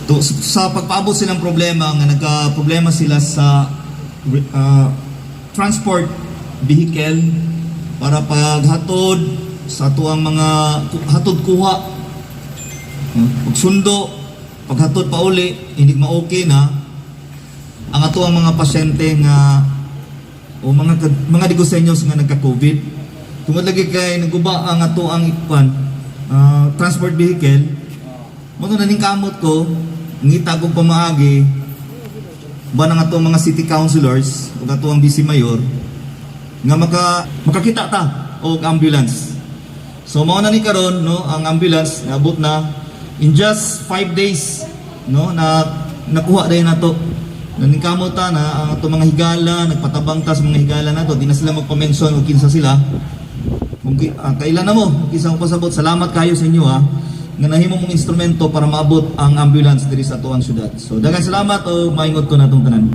To, sa pagpaabot silang problema nga nagka-problema sila sa transport vehicle para paghatod sa atuang mga hatod kuha, no? Pagsundo, paghatod pa uli, hindi ma-okay na ang atuang mga pasyente nga o mga Diguseños nga nagka-COVID tungod lagi kay naguba ang atuang ikwan transport vehicle. Mao na ning kamot ko, ngita kong pamaagi ba ng atong mga city councilors ug atoang vice mayor nga makakita ta og ambulance. So mao na ni karon, no, ang ambulance naabot na in just 5 days, no, na nakuha dayon nato. Naningkamot ta na ang atong mga higala, nagpatabang ta sa mga higala nato, di na sila magpa-mention og kinsa sila. Kung kailan na mo, kung kinsa mo pasabot, salamat kayo sa inyo ha nga nahimo mong instrumento para maabot ang ambulance diri sa atuang syudad. So daghang salamat o maingod ko natong tanan.